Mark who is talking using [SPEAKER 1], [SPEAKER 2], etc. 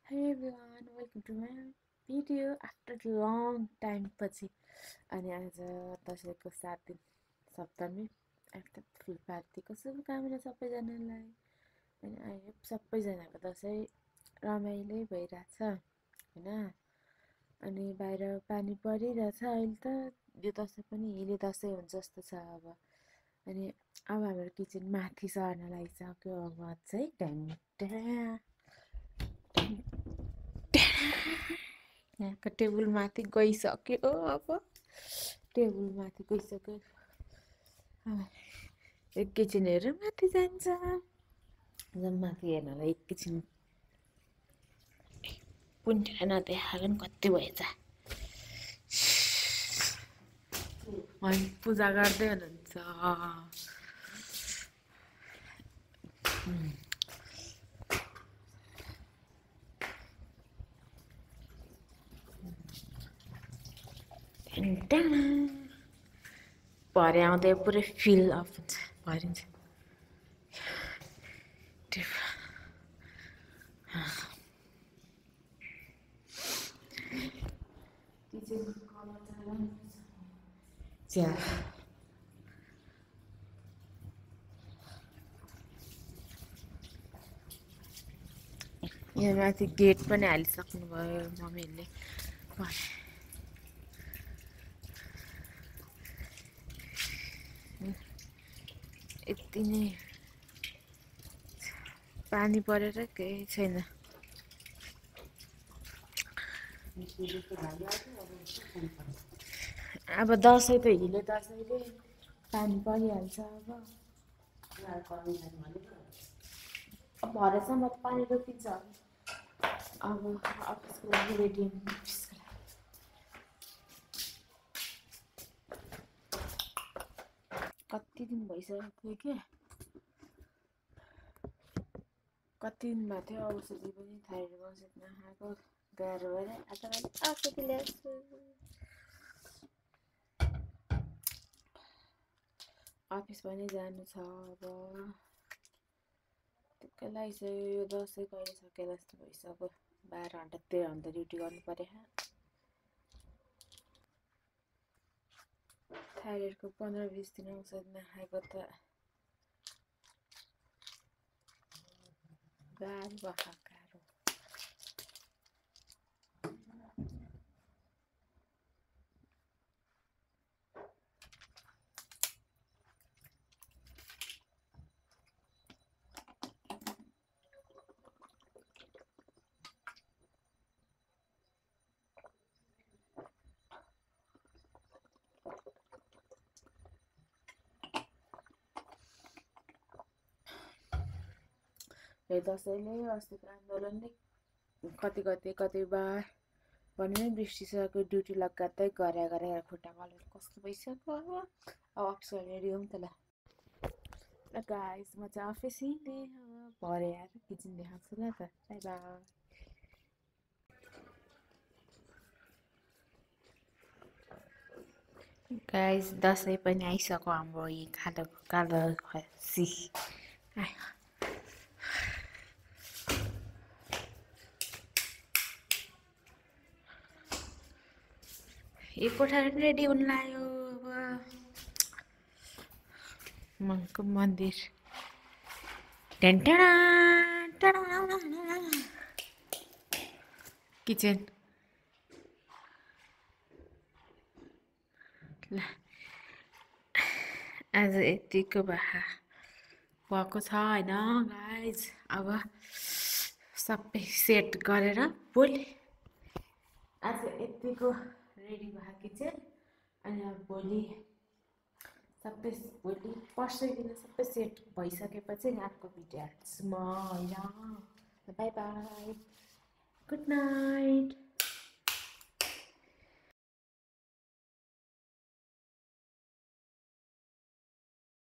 [SPEAKER 1] Hey everyone, welcome to my video after long time पछि अनि आज दसैँको 7 दिन सप्तमी एकदम फुलपातीको शुभकामना सबैजनालाई अनि आई होप सबैजनाको दसैँ रमाइलो भइरहेछ हैन अनि बाहिर पानी परिरहेछ अहिले त यो दसैँ पनि हिलो दसैँ हुन्छ जस्तो छ अब अनि अब हाम्रो किचन माथि सर्न लागिसक्यो अब चाहिँ ढ्याङ यहाँको टेबलमाथि गइसक्यो अब टेबलमाथि गइसक्यो एकैछिन हेरेर माथि जान्छ माथि हेर्नलाई एकैछिन पुन्टेर नदेखाएको नि कति भएछ अनि पूजा गर्दै हुनुहुन्छ भरे आउँदै पुरै फिल अफ हुन्छ भरिन्छ यहाँ माथि गेट पनि हालिसक्नु भयो मम्मीहरूले यति नै पानी परेर केही छैन अब दसैँ त हिलो दसैँले पानी परिहाल्छ अब भरेसम्म त पानी रोकिन्छ अब अफिसको लागि रेडी कति दिन भइसकेको थियो क्या कति दिन भएको थियो औषधि पनि थाइरोइड औषधि नखाएको गाह्रो भएर आज मैले औषधि ल्याएको अफिस पनि जानु छ अब त्यही लागिसक्यो यो दसैँ कहिले सके जस्तो भइसक्यो 12 घन्टा 13 घन्टा ड्युटी गर्नु पर्यो थाइरोइडको 15-20 दिन औषधि नखाएको त गाह्रो भयो यो दसैँले अस्तिको आन्दोलनले कति बार पनि बिर्सिसक्यो ड्युटी लगातार गरेर खुट्टा मलेर कस्तो भइसक्यो अब अफिस रेडी हौँ त ल गाइस म चाहिँ अफिस हिँड्ने भरे आएर किचन देखाउँछु ल त बाई बाई गाइस दसैँ पनि आइसक्यो हाम्रो यी कालो खसी यो कोठा रेडी हुन लाग्यो अब मनको मन्दिर किचन ल आज यतिको भएको छ हैन गाइज अब सबै सेट गरेर भोलि आज यतिको रेडी भयो किचन अनि अब भोलि पर्सिदेखि सबै सेट भइसकेपछि अर्को भिडियो हाल्छु म हैन बाई बाई गुड नाइट